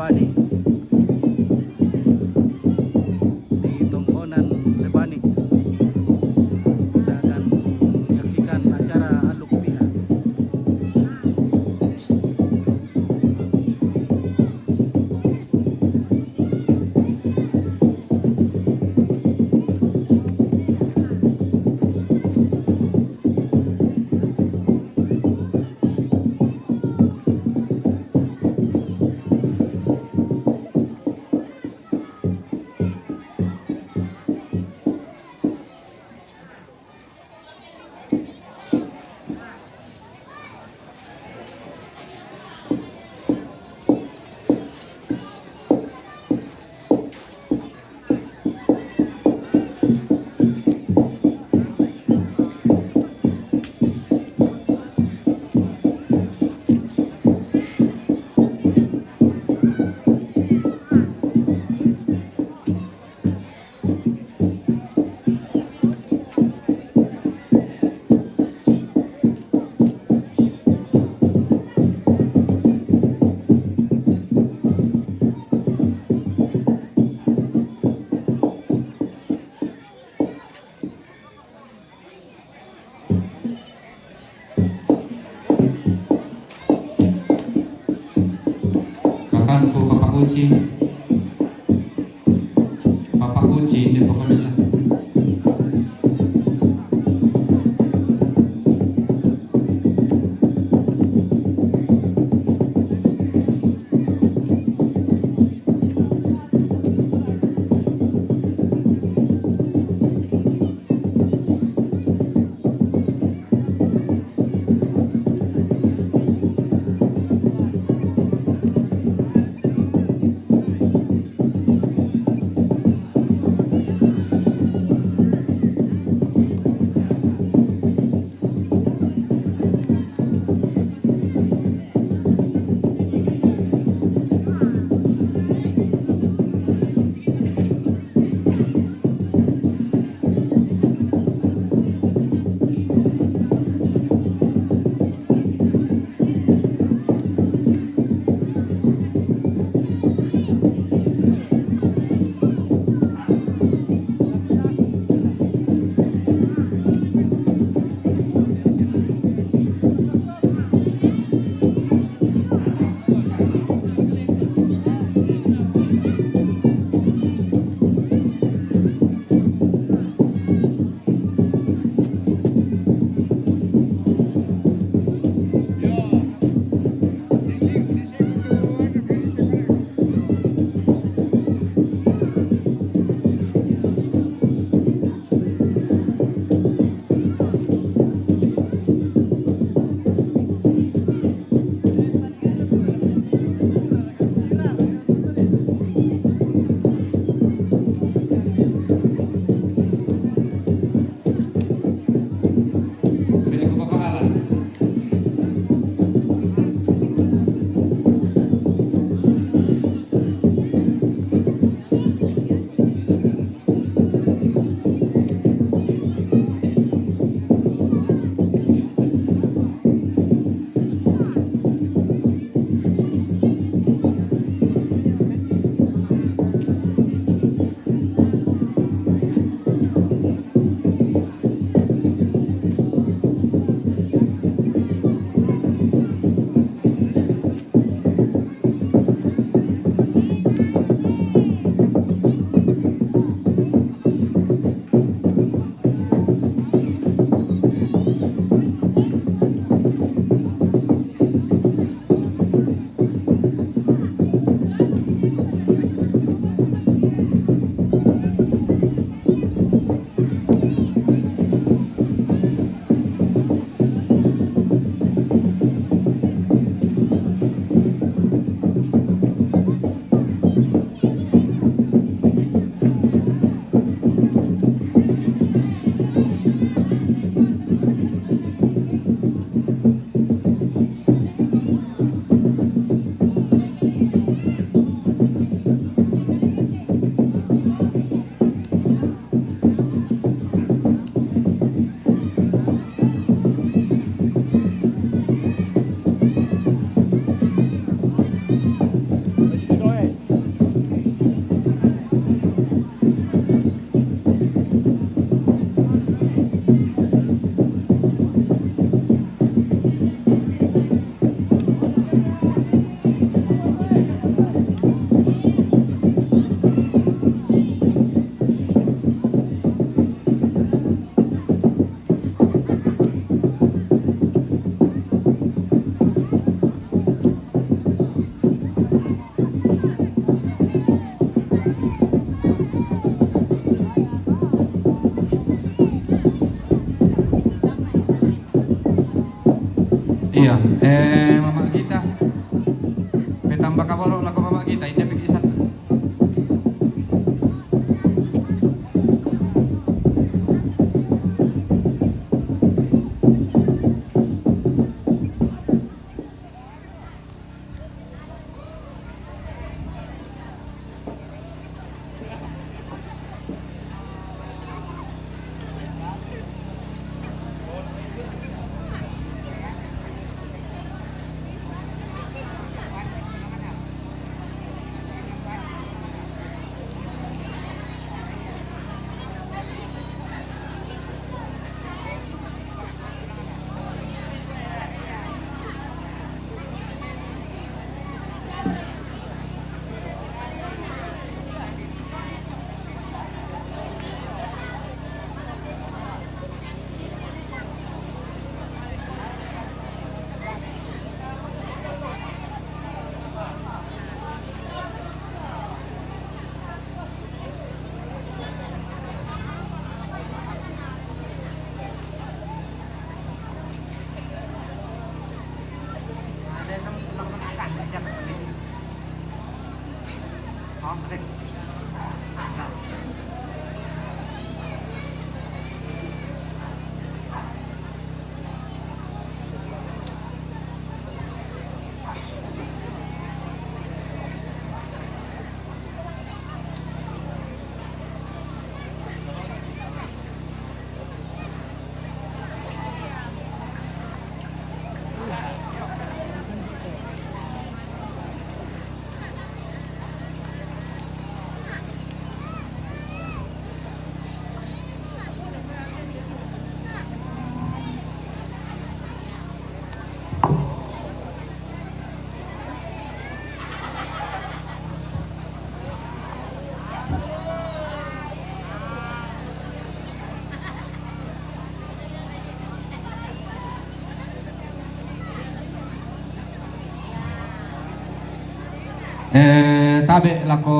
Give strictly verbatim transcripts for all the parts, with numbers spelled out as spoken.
Lebani. Di Tongkonan Lebani. Kita akan menyaksikan acara Aluk Piha. Kakanku papakunci. Papakunci, hindi pa ko na siya. Iya, eh, Mama Gita. Petamba kaboro lako Mama Gita, inde pigi isat. Eh, tabe' lako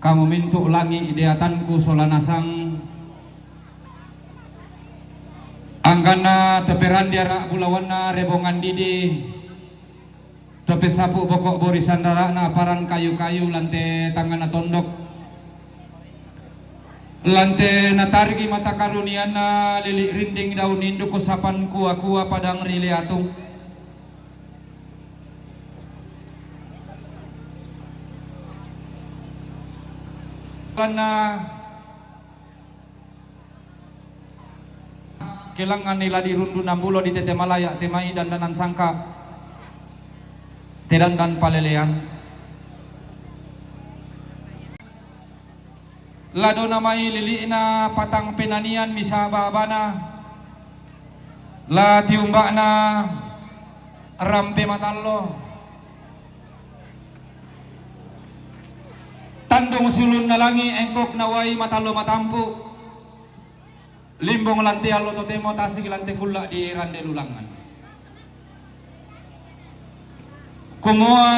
kamu mintu' langi' deatanku sola nasang, angkanna to perandi ara' bulawanna rebongan didi, to pesapu' boko' borisan rara'na paran kayu-kayu lan te tangngana tondok, lan te natarigi mata karunianna lili' rinding daun induk sapan kua-kua padang ri Leatung. Lanna kelangnganni la dirundu nambulo di tete Malaya', te mai dandanan sangka', te dandan palelean. La dona mai lili'na patang penanian misa' ba'bana, la tiumba'na rampe matallo. Tandung siulunna langi' engkokna uai matallo matampu'. Limbong lan te allo totemo tasik lan te kulla' di rande lulangngan. Kumua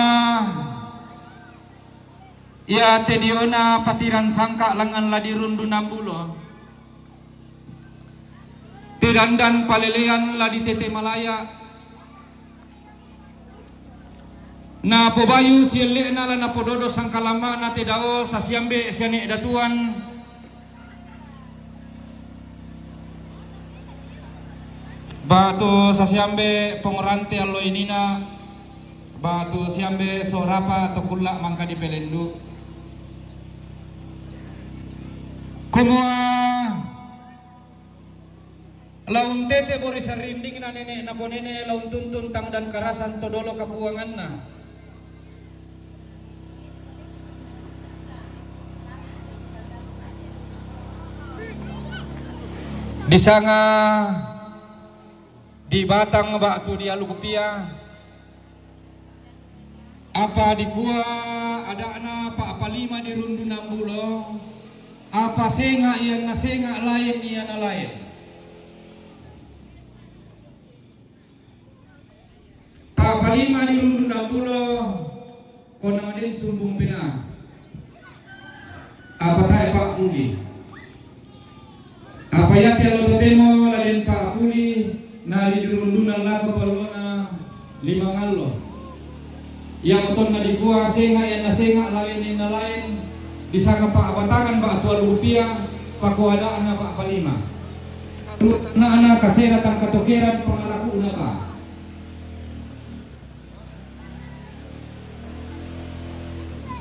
ia te diona patiran sangka' langngan la dirundu nambulo, te dandan palelean la di tete Malaya', napobayu sielle'na la napododo sangkalamma'na te dao sasiambe' siane' datuan, ba'tu sasiambe' pongorante allo inina, ba'tu siambe' so'rapa to kulla' mangka dipelendu'. Kumua la untete borisan rindingna nene' naponene' la untuntun tang dan karasan to dolo kapuanganna. Disanga di batang ba'tu di aluk pia, apa dikua ada'na pa'palima dirundu nambulo, apa senga' ia nasenga' laen ia nalaen. Pa'palima dirundu nambulo, kona den sumbung penaa. Apa tae' pa'puli. Apa iate allo totemo la den pa'puli, na dirundu Nalako pallona lima ngallo. Iya motonna dikua senga iya nasenga lain na lain, disanga pa'batangan ba'tu allu rupiah, pakoada'na pa'palima. Rutana'na kasera tangkatokeran pangaraku'na ba.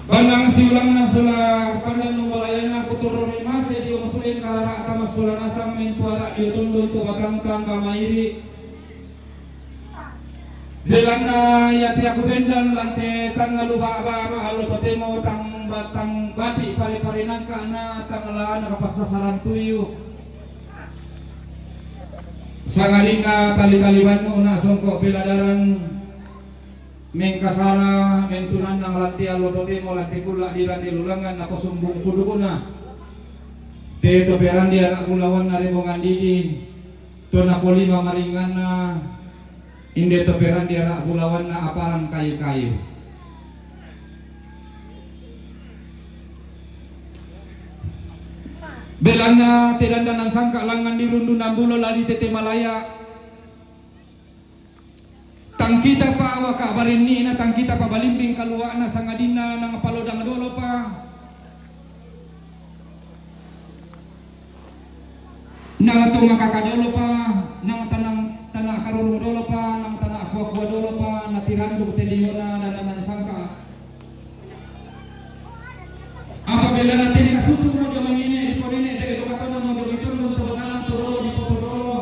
Bannang siulangna sola pandannu balayana, kutorro memase dio masuen karara tama sola nasang mentuara dio tondo to batang tangga mairi. Belanna iate aku bendan lante tangngalu ba'ba ma'allo totemo tang batang bati pare-pare nangka'na tanglana kapassasaran tuyu. Sangadinna tali-talibannu na songko peladaran mengkasara mentunanna lante allo totemo lante kulla dirande lulangan naposumbung kudukuna. Te to perandi ara bulawanna rembongan didi, to napolima maringanna, inde to perandi ara bulawanna aparan kayu-kayu. Belanna te dandanan sangka langngan dirundu nambulo lali tete malaya. Tangkitapa awaka barinni'na, tangkitapa balimbing kalua'na, sangadinna nangpalodang dolopa, nangtumakaka dolopa, nangtanang tana karurung dolopa, nangtana kua-kua dolopa, natiranduk te diona dandanan sangka. Apabila nanti dikasusu mo dio mangine, diponene, de dukatona mo dio ditundun to banalan to dolo, dipoto dolo.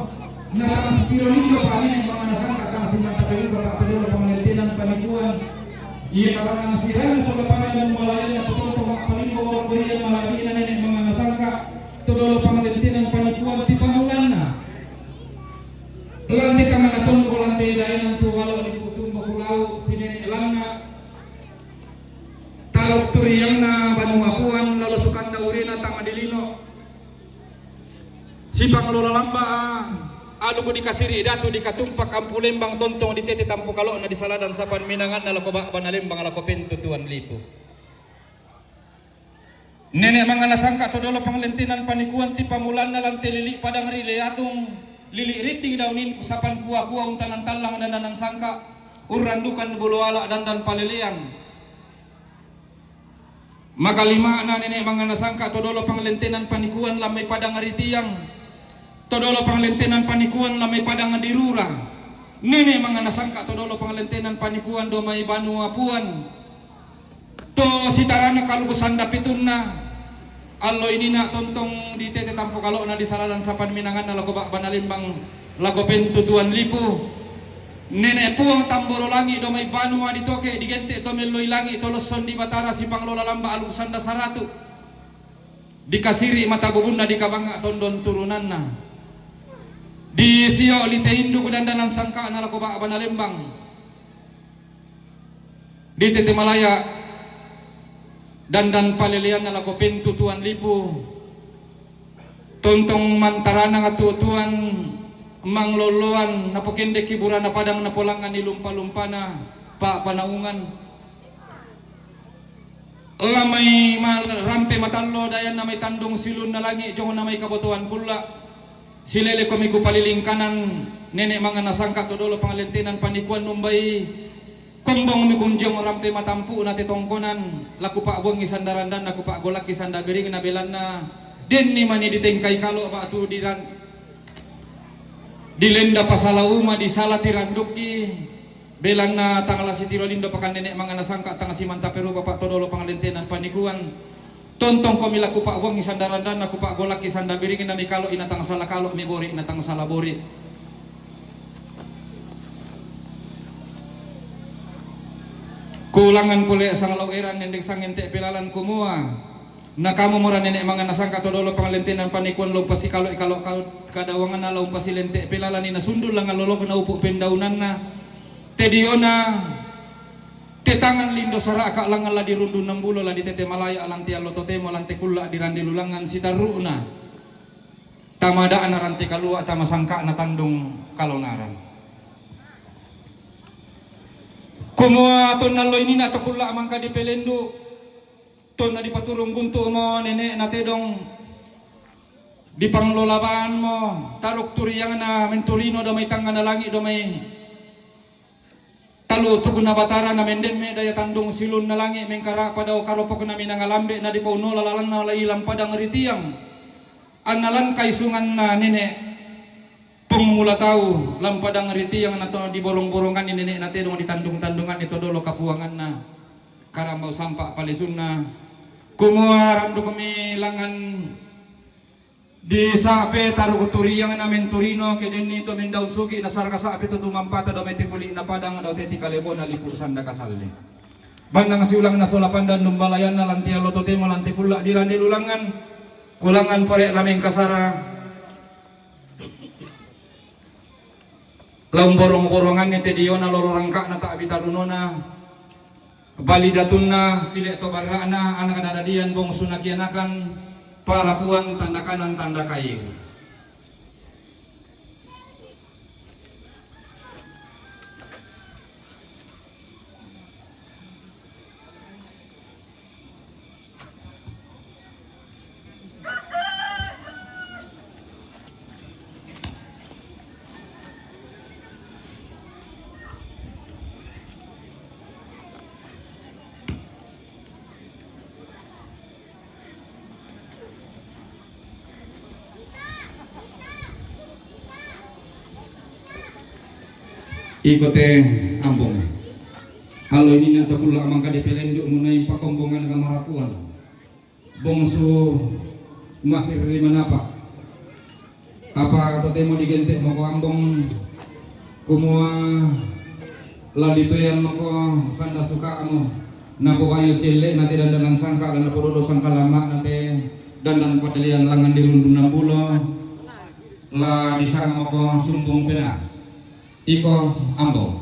Nalang siro lindo panine mangana sangka kang simanta peluka ka to dolo pangalentenan panikuan. Iya kabangan sirana sola panai dan malayan na to dolo pangapalinggo orang kuliah malagi na nene mangana sangka to dolo pangalentenan panikuan ti pamulanna. Lante kamana tondok lante daenan tu walo diputumbo kulau sinene lanna. Tau turiangna banua puan lalo sukanna urena tama dilino. Sipanglola lamba a, aluku dikasiri datu dikatumpak ampu lembang tontong ditete tampu kalo'na disaladan sapan minanganna lako ba'bana lembang lako pentu tuan lipu. Nene mangana sangka to dolo panglentenan panikuan ti pamulanna lante lili padang ri leatung, lili ridding daunin sapan kua-kua untanan tallang dandanan sangka, urrandukan bulu ala dandan paleleang. Makalima'na nene mangana sangka to dolo panglentenan panikuan lammai padang ri tiang, to dolo panglentenan panikuan lammai padang di rura. Nene mangana sangka to dolo panglentenan panikuan domai banua puan. To sitarana kaluku sanda pitunna, allo inina tontong ditete tampu kalo'na disaladan sapan minanganna lako ba'bana lembang lako pentu tuan lipu. Nene puang tamboro langi domai banua ditoke digente to melloi langi to losson di batara sipanglola lamba aluku sanda saratu. Dikasiri mata bubunna dikabanga tondon turunanna. Disio lite induk dandanan sangka'na lako ba'bana lembang. Ditete malaya dandan paleleanna lako pentu tuan lipu. Tontong mantarana tu tuan mangloloan napokendeki burana padang napolangani lumpa-lumpana pa panaungan. Lamai ma-, rampe matallo dayanna mai tandung silunna langi jongna mai kabotoan kulla. Silele komi ku paliling kanan, nene mangana sangka to dolo pangalentenan panikuan numbai. Kombong mi kunjong rampe matampu na te tongkonan, laku pak buangi sandarandan, laku pak golaki sanda bering na belanna. Denni mani ditengkai kalo batu diran. Dilenda pasala uma disala tiranduki. Belanna tangala sitiro lindo pakan nene mangana sangka tang simanta peru bapak to dolo pangalentenan panikuan. Tontong komi laku pak buangi sandarandan, laku pak golaki sanda biring nami kalo ina tang sala kalo mi bori ina tang sala bori. Kulangan pole sangalau eran nendek sangente pelalan kumua. Na kamu mora nene mangana sangka to dolo pangalentenan panikuan lo pasi kalo ikalo kadawangan na lo pasi lente pelalan ina sundul langan lolok na upu pendaunanna. Tediona. Te tangan lindo sara'ka langngan la dirundu nambulo la ditete malaya lante allo totemo lante kulla dirande lulangan sitarru'na. Tamada'na rante kalua tama sangka'na tandung kalonaran. Kumua tonna allo inina to kulla mangka dipelendu, tonna dipaturung buntu mo nene'na tedong. Di panglolabanmu, taruk turiangna menturino dao mai tangngana langi' dao mai talu tuguna batara na mendemme daya tandung silunna langi' mengkara'pa dao karopokna minanga lambe' na dipaunola lalanna lai lampadang ri tiang. Anna lan kaisunganna nene' pong mula tau lampadang ri tiang na to diborong-boronganni nene'na tedong ditandung-tandunganni to dolo kapuanganna karambau sampa' palesunna. Kumua randukmi langngan di sa'pe taruk turiangna menturino ke denni to mendaun sugi' nasaraka sa'pe to tumampata dao mai te kuli'na padang dao te ti kalebona lipu' sanda kasalle. Bannang siulangna sola pandan dumbalayanna lan te allo totemo lan te kulla' di rande lulangngan, kulangngan pare' la mengkasara. La umborong-boronganni te diona lolo rangka'na ta'bi tarunona, bali datunna sile' to barra'na, anak nadadian bongsuna kianakan, parapuan tanda kanan tanda kayu. Iko te ambong. Allo inina to kulla' mangka dipelendu'mu nai pakombongan kamarapuan. Bongsu masirri manapa'. Apa totemo digente' mako ambong kumua la ditoyan mako sanda suka'mu. Napobayu sielle'na te dandanan sangka' la napododo sangka' lamma'na te dandan padalian langngan dirundun ambulo. La disanga mako sumbung penaa. Iko ambo.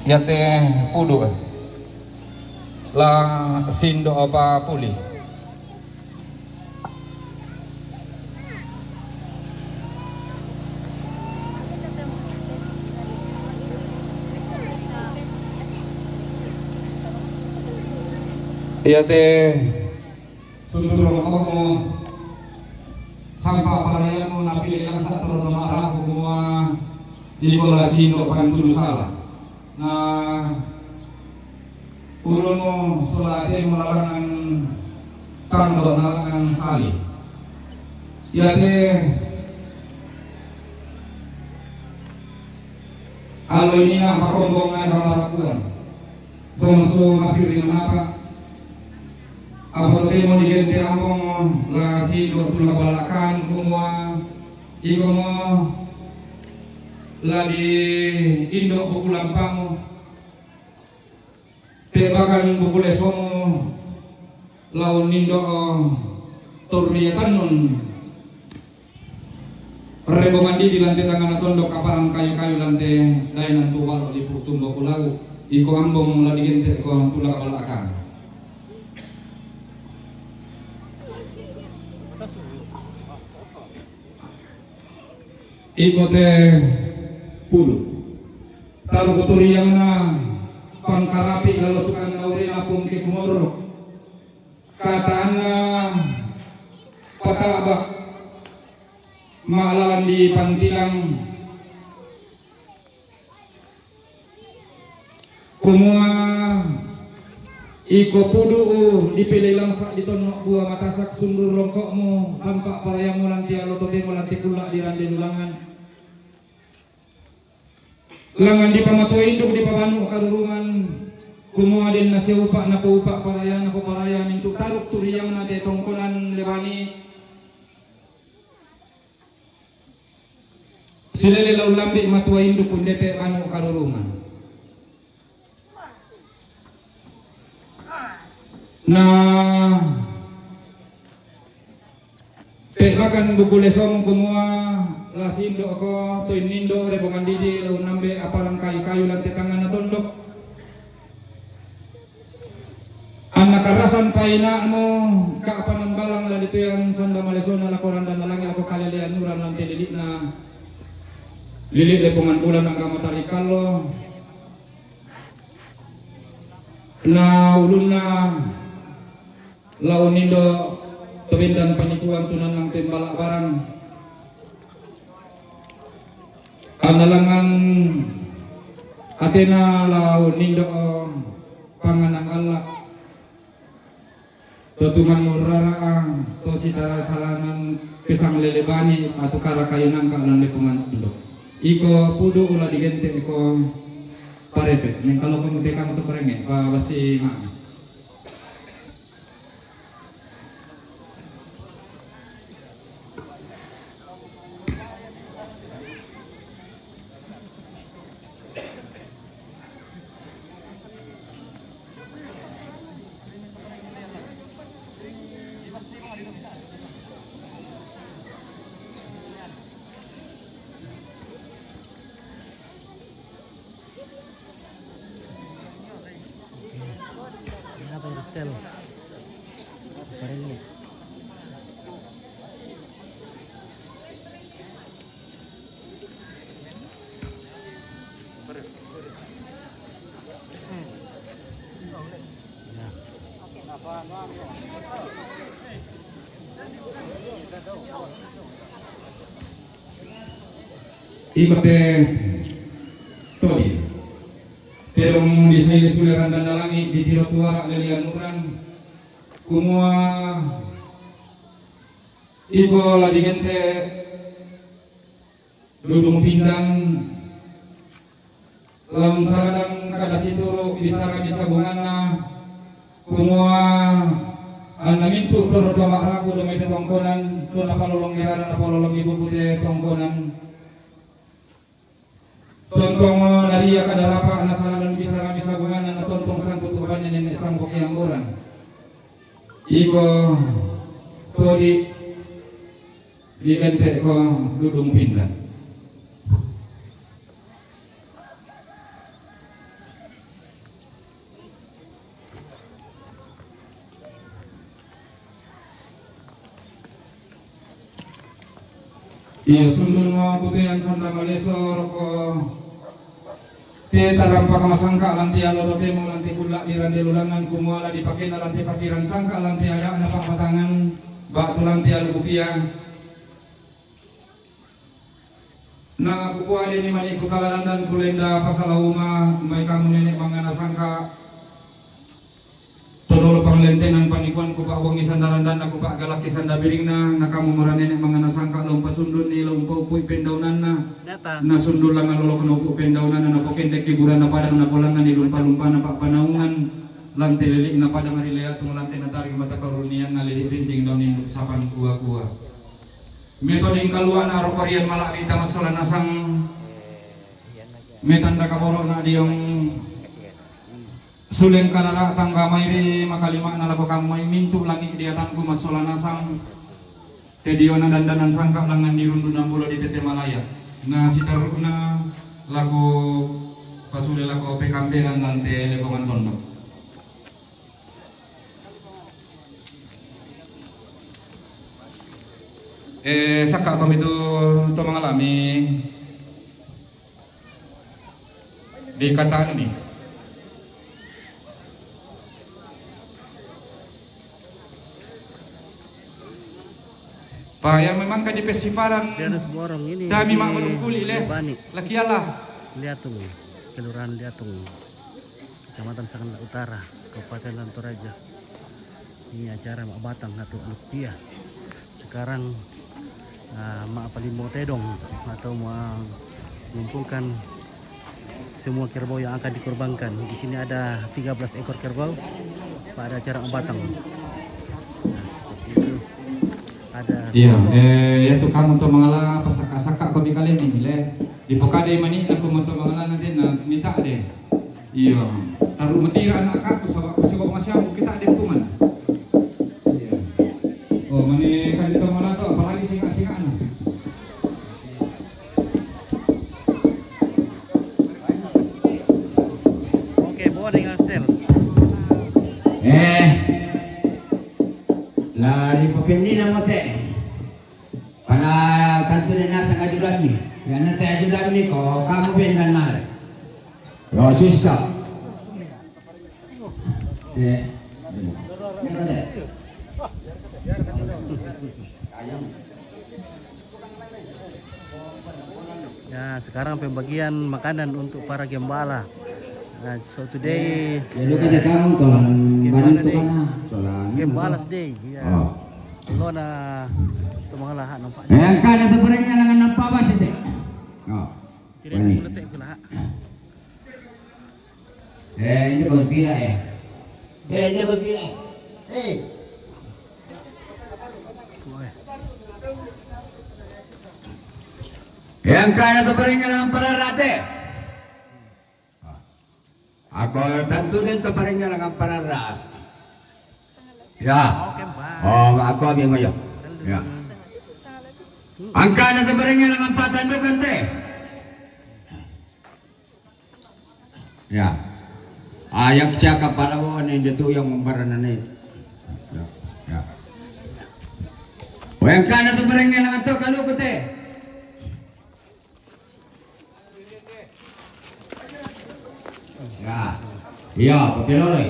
Iate pudu' la sindo' apa puli. Iate Sundurong ko'mo sampa' parayanmu napile langsa' toro' ma'rapu kumua iko la sindo' pantulu sala. Na ulunmu sola atemu lalangan tando' lalangan sali. Iate allo inina pakombongan kamarapuan. Bongsu masirri manapa'. Apa totemo digente' among la sindo' tula balakan kumua iko mo la di indo' bukulampamu. Te' bakan bukulesomu la unnindo' torriyatannun. Rebo mandidi lan te tangngana tondok aparang kayu-kayu lan te dainan tu balo' lipu' tumbo kulau, iko ambong la digente' ko tula kabalakan. Iko te pulu. Taru kuturiangna pangkarapi' lalosukanna urina pungke kumorok. Kataanna pata'ba ma'lalan di pantilang. Kumua iko pudu'u dipilei langsa' di tonno' bua matasak sundur rongko'mu sampa' parayammu lan te allo totemo lan te kulla' di rande lulangan. Langngan dipamatua induk dipabanu' karurungan, kumua denna siupa' napoupa' paraya napoparaya mintu' taruk turiangna te tongkonan lebani. Silele la ullambi' matua induk undete banu' karurungan. Na te' bakan bukule song kumua la sindo' ko to innindo' rebo mandidi la unnambe' aparang kayu-kayu lan te tangngana tondok. Anna karasan paina'mu, ka' panambalang la dituyang sanda malesona lako randanna langi' lako kalelean uran lan te lili'na lili' lepongan bulan angka matari kallo, na ulunna la unindo' to bendan panikuan tunannang tembala' barang. Anna langngan atena la unindo' panganang alla'. To tuman murrara'a, to sitara salanan pesang lele bani, atu kara kayu nangka' lan lepongan tundo'. Iko pudu' ula digente' iko parete', mengkalo ko muteka mutu parenge', pa basi ma'na. Kenapa yang setel? Kemarin ini. Iko te todi. Tedong di sai sule randanna langi' di tiro tuara lelean uran. Kumua iko la digente' dudung pindang. Lam saladang kada situru' bisara di sabunganna, kumua anna mintu' torro to ma'rapu dao mai te tongkonan, to napalolong irara napalolong ibu'ku te tongkonan. Tontong naria kada rapa' na saladang bisara di sabunganna, na tontong sangkutu' banne nene' sangko' iamburan. Iko todi digente' ko dudung pindang. Iyo, sundun mo kutean sanda maleso roko te tarampak masangka' lan te alo rotemo lan te kulla' di rande lulangan, kumua la dipakena lan te pakiran sangka' lan te ada'na pa'batangan ba'tu lan te alu kupia. Na kukualeni mani' kusalarandan kulenda pasala uma, mai kamu nene' mangana sangka'. Todolo panglentenan panikuan kupa'uangi sanda randanna, kupa'galakki sanda biringna, na kamu mura nene' mangana sangka' la umpasundunni, la umpaupu'i pendaunanna. Na sundun la ngalolok naupu' pendaunanna, napokendekki buranna padang, napolangnganni lumpa-lumpana pa'panaungan, lan te lili'na padang ri leatung, lan te natarik mata karunianna lili' rinting daun induk sapan kua-kua. Metoding kalua'na roko rian mala'bi' tamassola nasang, metanda kaboro'na diong suleng kalara' tangga mairi makalima'na lako kamu mai mintu' langi' di atanku massola nasang, te diona dandanan sangka' langngan di rundu' nambulo di tete Malaya, na sitaru'na lako pasule lako pekamberan lan te lepongan tondo'. Eh, saka' komi tu to mangalami di katanni. Pa yang memang ka di pesiparan. Dia ada semua orang ini. Dami di mak manungkuli le. Bani. Lakialah. Liatung, Kelurahan Liatung, Kecamatan Sanganak Utara, Kabupaten Toraja. Ini acara mak batang atau aluktia. Sekarang, ah, mak palimbo tedong atau mengumpulkan semua kerbau yang akan dikorbankan. Di sini ada tiga belas ekor kerbau pada acara mak batang. Nah, seperti itu. Ada. Iya, eh, ya tu kamu tu mangala pasaka-saka ko di kalemi le. Di pokade mani aku mo tu mangala nanti na minta de. Iyo, taru' matira anak aku, sabab ku sibuk masiamu kita' de kuman. Iyo. Oh, mani kan itu malah tu, apalagi singa-singa anak. Oke, bo dengan setel. Eh, Ina mo te. Para tantu na nasa ka ajudan mi. Yan na te ajudan mi ko kamu bendan mare. Yo, sista. Eh. Ya, sekarang pembagian makanan untuk para gembala. Nah, so today, ya, lu kata kamu kalau gembala day. Gembala day, ya. Oh. Lo na tumangalaha nampak. Eh, angka na tu barangnya dengan nampak apa sih? Oh. Kira ni. Letak ke lah. Eh, ini kau pira eh. Eh, ini kau pira. Eh. Eh, angka na tu barangnya dengan pararate. Ako tantu din tu barangnya dengan pararate. Ya. Oh, ako abi mayo. Ya. Angka na tu barangnya dengan patandukan te. Ya. Ayak siya kapalawan ni dito yung mambaranan eh. Ya. Ya. Wayang ka na tu barangnya na to kalu ko te. Ya. Iya, papiloloy.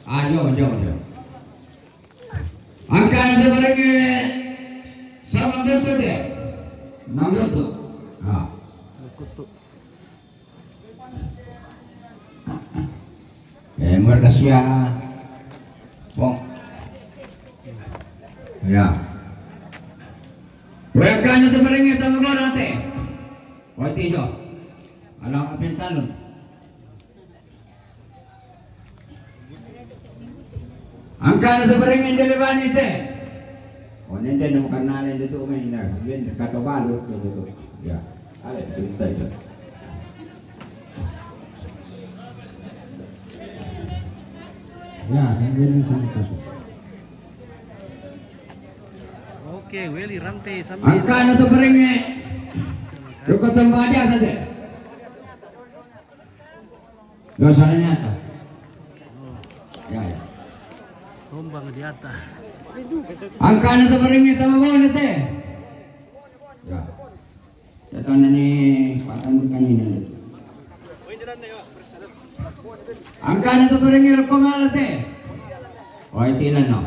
Ah, yo, yo, yo. Angka na tu barangnya sama betul dia. Enam betul. Ah. Eh, marga siya. Pong. Ya. Weka na sa barangay Tamagorate. O, ito. Alam ka pintalon. Angka na sa barangay Dalibani te. O, nende nung karnalen dito may na. Yan, katobalo dito. Ya. Ale, pinta ito. Ya, nende nung sa ito. Oke, Willy Rante sambil. Angka na sa barangay. Ruko tambah dia saja. Dosa na yata. Ya, ya. Tumbang di ata. Angka na sa barangay Tamagorate. Ya. Datang na ni Pak Tanur kanina. Angka na sa barangay Ruko Malate. O, itilan no.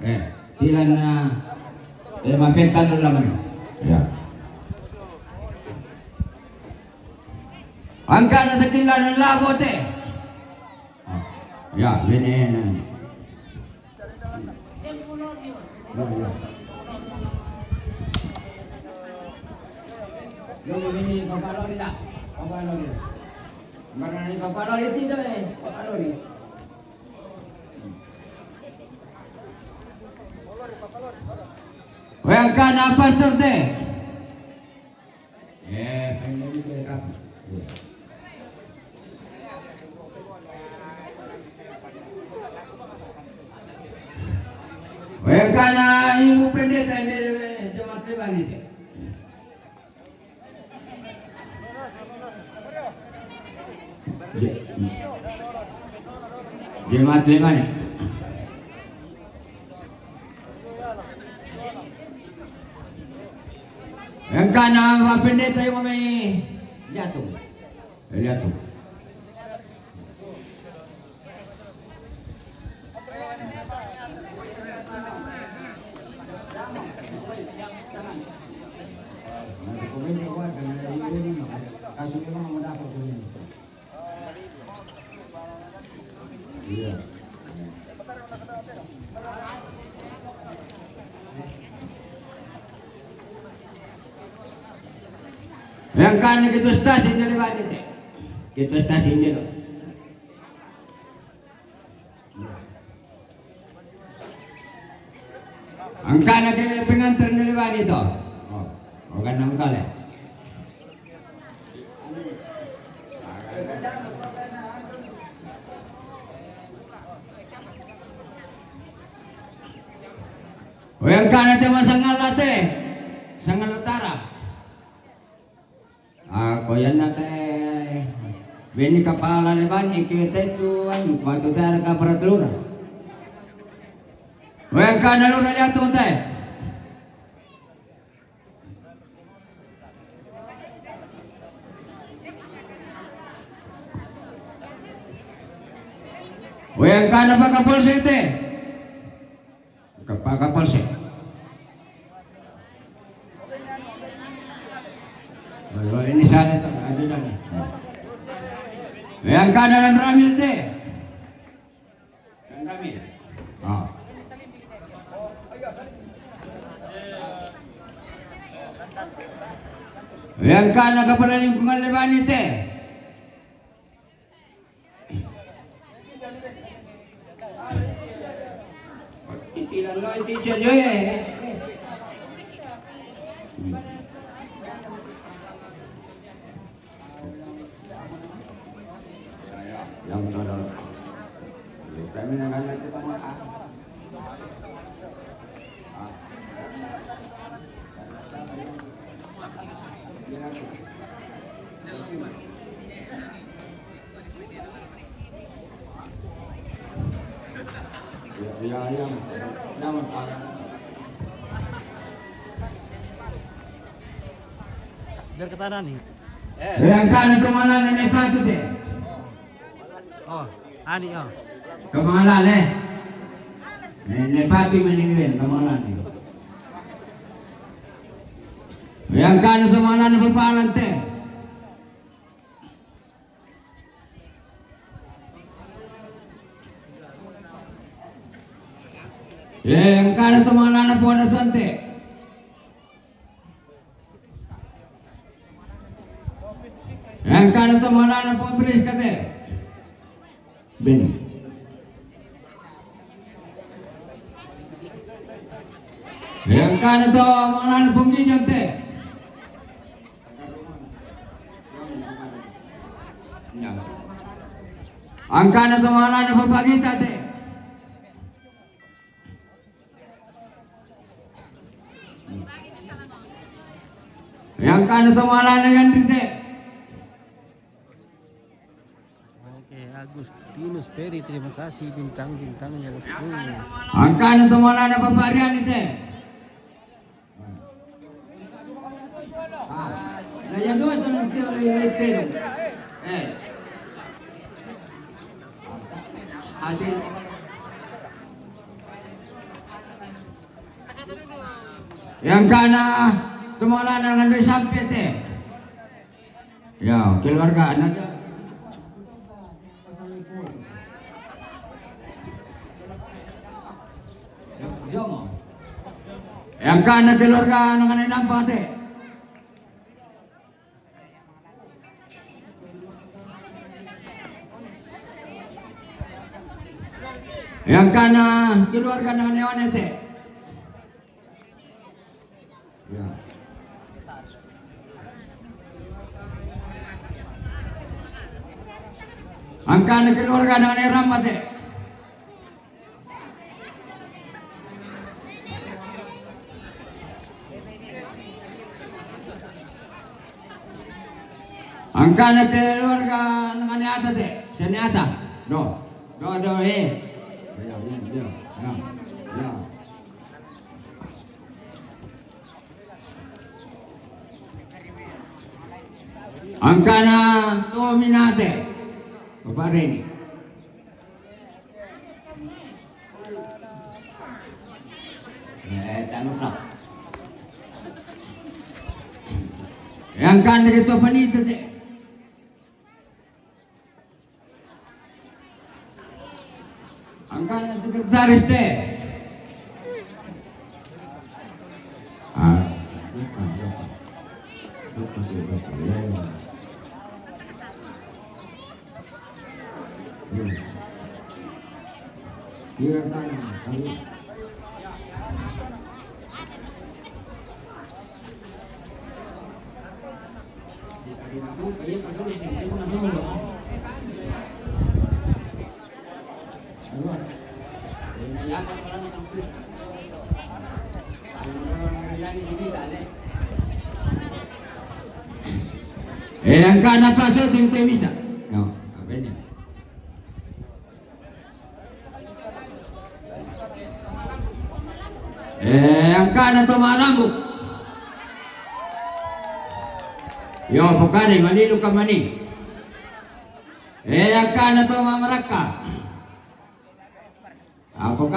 Eh, tilan na. Eh, mapetan na lang. Ya. Angka na sa kilan ng labo te. Ya, bini na. Ya, ya. Yo, bini, papalori na. Papalori. Marani papalori tito eh. Papalori. Wayang ka na pastor te. Eh, pendeta itu ya, Kak. Iya. Weka na ibu pendeta ini jemaat pribadi. Jemaat pribadi. Yang kana wa pendeta yung may yato. Yato. Iya. Yang kan kita stasiun dari mana te? Kita stasiun dulu. Angkana ke pengantar ni liwat itu. Oh, oh, kan nang kale. Oh, angkana te masangala te. Sangala Utara. Ah, koyan na te. Bini kapala leban ikite tuan, waktu te arka pertelur. Weng kana lura liatung te. Yang kana pa Kapolsek te. Ka pa Kapolsek. Ayo, ini sana tu, ada dah ni. Yang kana Lanramil te. Lanramil. Ah. Yang kana Kepala Lingkungan Lebani te. Biar ke tanah nih. Yang kana tu malah nenek patut deh. Oh, ani, oh. Kamalan, eh. Nenek patut meninggal, kamalan ni. Yang kana tu malah nenek papalan te. Yang kana tu malah nenek pona sante. Yang kana tu malah nenek pona pris kate. Bini. Yang kana tu malah nenek pona gijan te. Yang kana tu malah nenek pona pagita te. Yang kana tu malah nenek Yandri te. Oke, Agustinus Ferry, terima kasih bintang-bintangnya, Agustinus. Yang kana tu malah nenek Papa Riani te. Ah, na yang dua tu nanti orang yang lain tu. Eh. Adil. Yang kana tu malah nenek Yandri sampai te. Ya, keluarga anak. Yang kana keluarga anak-anak nampak te. Yang kana keluarga anak-anak te. Ya. Yang kana keluarga anak-anak ramate. Yang kana keluarga anak-anak ata te. Sene ata. Do. Do, do, eh. Ya, ya, ya. Ya. Ya. Yang kana tu minate. Bapak Reni. Eh, tanuk lah. Yang kana ketua panitia te. Yang kana sekretaris te. Ah, lupa, lupa. Lupa, lupa, lupa. Ya, ya. Ya. Ya, tanah. Eh, yang kana pa shooting te misa. No, apa ini? Eh, yang kana tu malambu. Yo, bukane, malilu ka mani. Eh, yang kana tu mamaraka.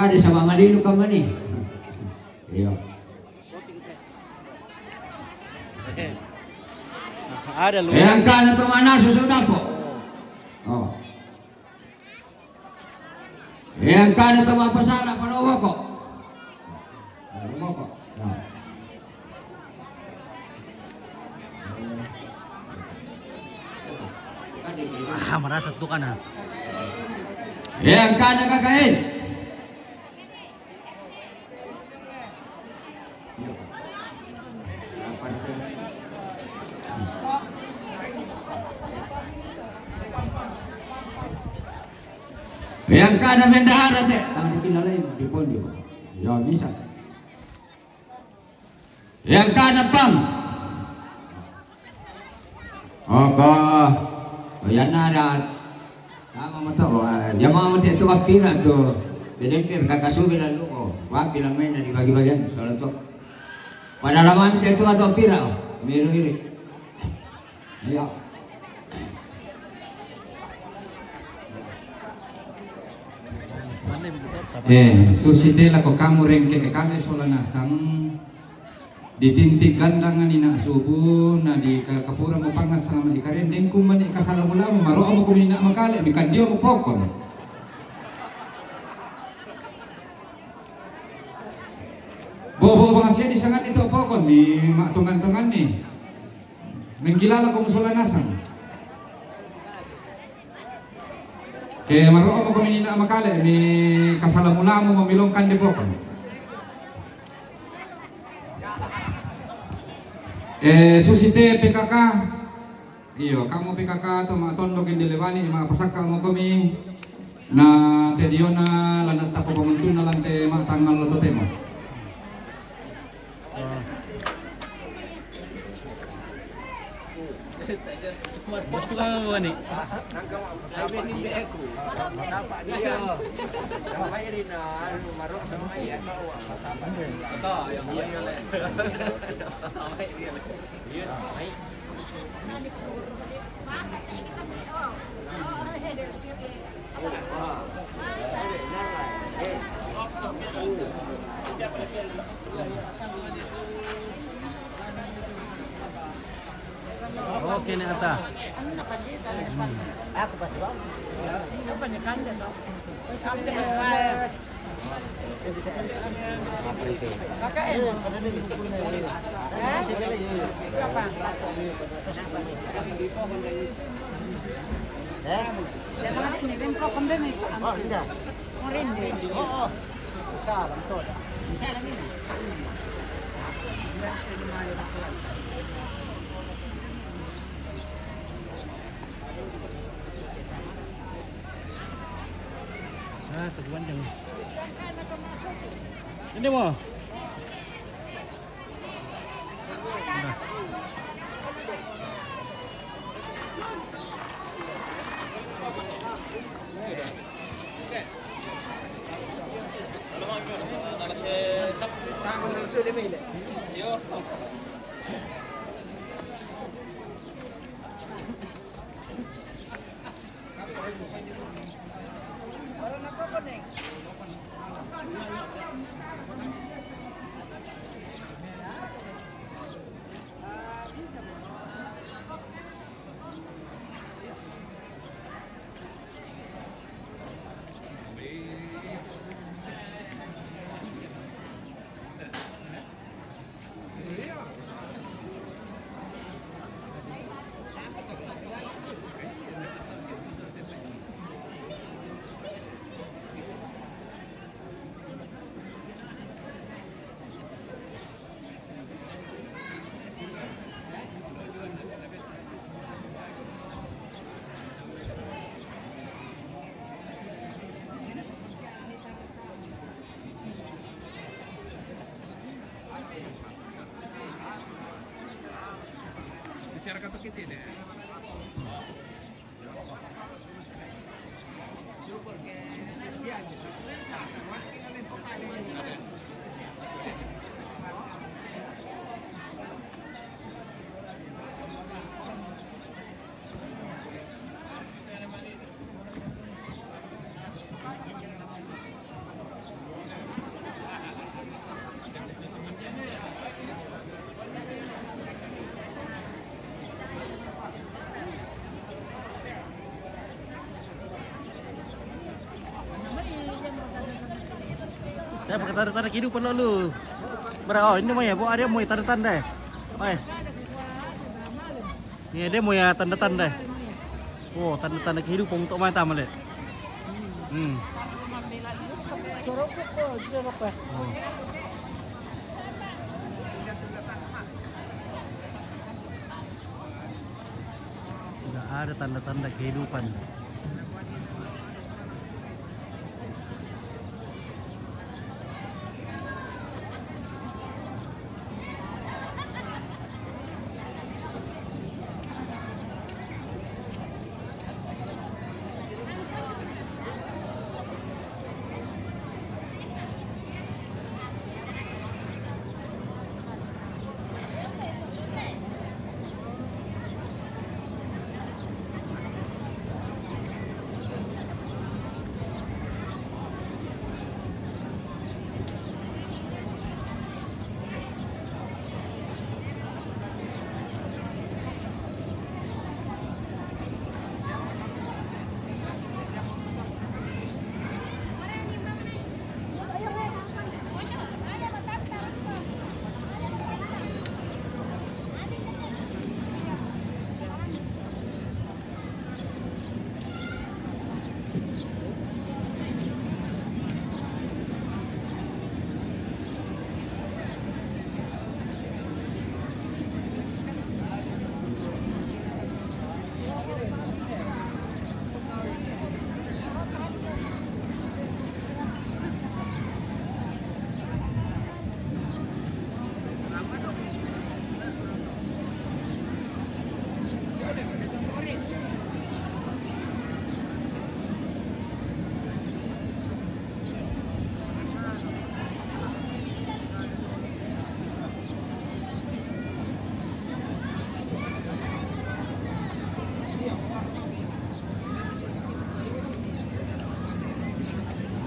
Ada sama malilu kamani. Iyo. Ada lu. Yang kana to manasu sudah po. Oh. Yang kana to mapasala pa Rowoko. Rowoko. Nah. Ah, marasa tu kana. Yang kana kakain. Yang kana bendahara te, tama di kilala ini, di pondi. Ya, bisa. Yang kana pam. Opo, o, yana da. Tama mo to, o, ya mo te tu kapira tu. Jadi kir kakasubi lalu ko. Wa pira main di bagi-bagian, soal tu. Pada laman te tu atau pira, o. Miru iri. Iyo. Eh, susi te lako kamu rengke kami sola nasang. Ditintik gandang ani nak subuh, na di ka-, kapura mo pangas sama di karen, dengku mani kasala mulamu, maro mo kumina makale, di kandio mo pokon. Bobo bang asia di sangat itu pokon, di mak tongan-tongan ni. Mengkilala ko musola nasang. Ke maro mo kumina makale, ni kasala mulamu mamilongkan di pokon. Eh, susi te P K K. Iyo, kamu P K K to ma tondok yang dilewani, ma pasaka mo kami. Na te diona lana tapo pamuntun na lante ma tangal lo totemo. Ba't ko kami buwan eh? Ay, benin be ako. Ito, yung mayo ulit. Sa may ulit. Okay na ata. Ako pa siya. Ano pa niya kanda, no? After the fire. Ah, taguan dyan. Hindi mo. Ya, pakai tanda-tanda kehidupan lalu. Bara, oh, ini mau ya, bu, ada mau ya tanda-tanda. Oi. Ini ada mau ya tanda-tanda. Oh, tanda-tanda kehidupan untuk main tamu le. Hmm. Oh. Sudah ada tanda-tanda kehidupan.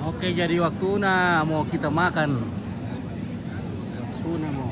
Oke, jadi waktuna mau kita makan. Waktuna mau.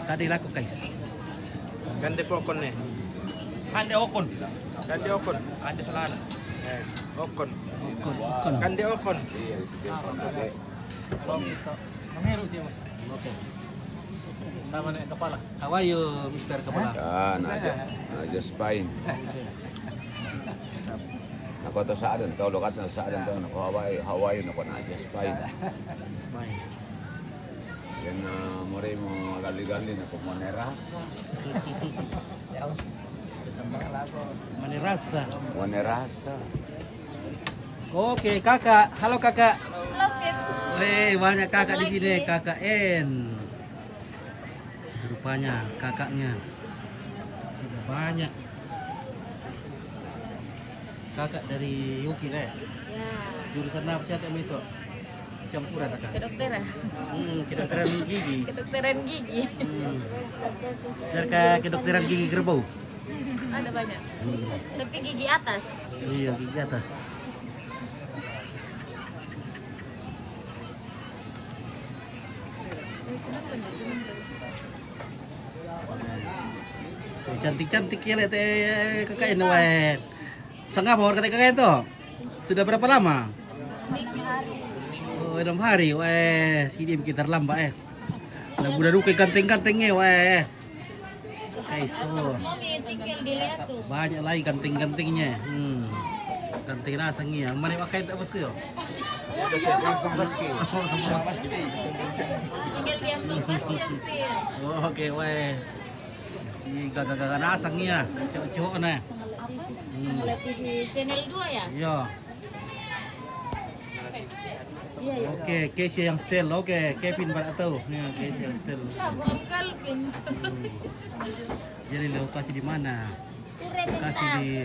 Tadi laku, guys. Gande pokon ne. Hande okon. Gande okon. Hande salana. Eh, okon. Okon, okon. Gande okon. Mangeru dia, Mas. Oke. Sama nih kepala. How are you, Mister Kepala? Ah, na aja. Na just fine. Nako to sa'aden to, lokat na sa'aden to, nako Hawaii, Hawaii nako na just fine. Fine. Yan, ah, muri mo gali-gali nako Manerasa. Manerasa. Manerasa. Oke, kakak. Halo, kakak. Halo, Kit. Weh, banyak kakak di sini, Lagi. K K N. Rupanya kakaknya sudah banyak. Kakak dari Yuki, eh? Ya. Jurusan apa sih, Ate, itu? Campuran, kakak? Kedokteran. Hmm, kedokteran gigi. Kedokteran gigi. Hmm. Biar kayak kedokteran gigi kerbau. Ada banyak. Hmm. Tapi gigi atas. Iya, gigi atas. Tuh, cantik-cantik ya, lihat, eh, K K N, weh. Sangapa baru kata K K N tuh? Sudah berapa lama? Oh, enam hari. Weh, sini kita terlambat, eh. Nah, udah duka ganteng-gantengnya, weh. Guys, oh. Banyak lagi ganteng-gantengnya. Hmm. Ganteng rasa nih ya. Mana pakai tak, bosku, yo? Tinggal diam lepas ya, Pil. Oh, oke, weh. Ini gagah-gagah rasa nih ya. Cowok-cowok nih. Hmm. Kalau T V channel dua ya? Iya. Iya, iya. Oke, Kesia yang setel. Oke, Kevin baru tahu. Ya, Kesia yang setel. Abang Calvin. Hmm. Jadi lokasi di mana? Lokasi di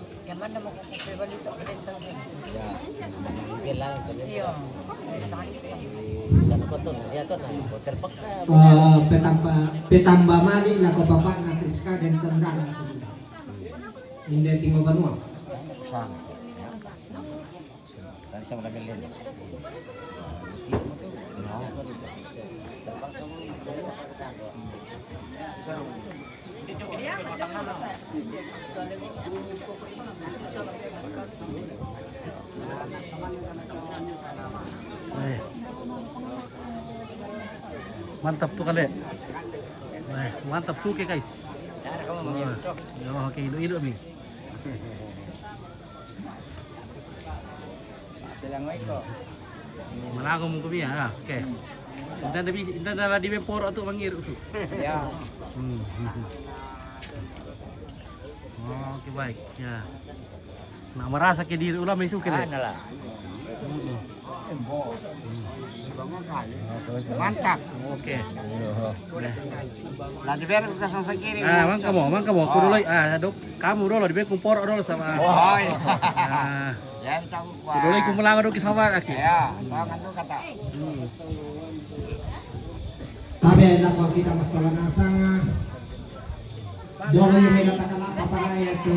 Yang mana mau kasih balik tak boleh tahu. Ya, bilang ko din. Iya. Saan ko to? Nandiyan to na. Hotel Paksa. Ah, petamba, petamba mali na ko papa na Friska dan tenda na ko. Inda timo banua. Saan? Saan siya wala bilhin? Ay. Mantap tu kali. Ay, mantap suke guys. Saan ka mo Ah, mangiruto? Yo, okay, ilo-ilo mi. Bilang mo ito. Malago mo kumiya, ah. Okay. Inda na bi, inda na di ben poro ato mangiruto. Ya. Hmm. Oke, baik. Ya. Nah, merasa ke diri ulang masuk ke, ah, le? Nah lah. Mm-mm. Mantap. Oke. Nah. Lah, di biar kita sasa kiri. Ah, mangka mo, mangka mo. Aku dulu, ah, dok, kamu dulu, di biar ku porok dulu sama. Oh, iya. Ah. Ya, tahu, aku dulu, aku melanggar dulu sama, aki. Ya, tahu kan tuh kata. Hmm. Tabe na ko kita masalah nasang. Dole yang mengatakan apa para ya tu.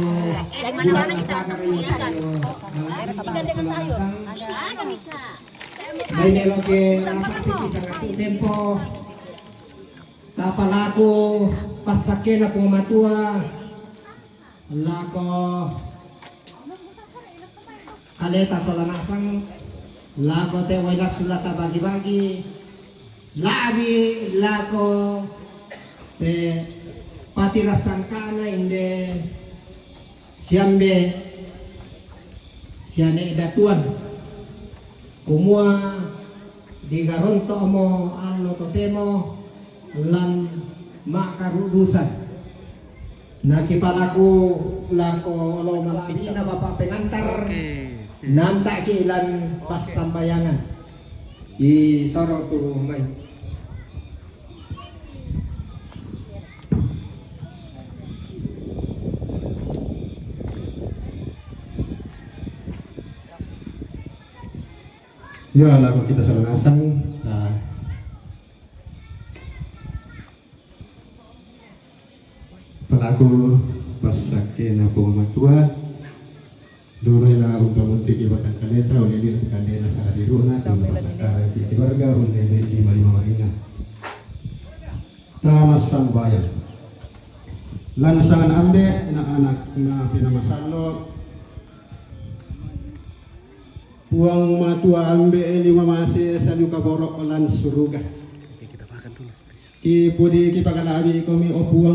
Dari mana sana kita? Bulan Maka dari ikan. Ikan dengan sayur. Ada, ada, Mika. Baik, lo ke apa kita ngatur tempo. Tapalaku pasakena pung matua. Lako kaleta sola nasang, lako te wai lassu la tabagi-bagi, labi lako te pati rasangkana inde siambe siane datuan. Kumua digaronto'mo allo totemo lan ma'karudusan. Nakipalaku lako olo malabina Bapak Pengantar, oke, nanta'ki lan passambayangan. Isoro tu mai. Ya, lako kita sola nasang, ah, palaku passakkena Puang Matua, dolo la umpamuntiki batang kaleta, ulili kandena sala diruna, dolo pasakkaraki keluarga, ulili lima-lima marina. Tamassambayang. Lansangan ambe, na anak na pinamasallo, Puang Matua ambe lima mase saluka borok lan suruga. Oke, kita makan dulu. Kipudi kipakalabi komi, o Puang.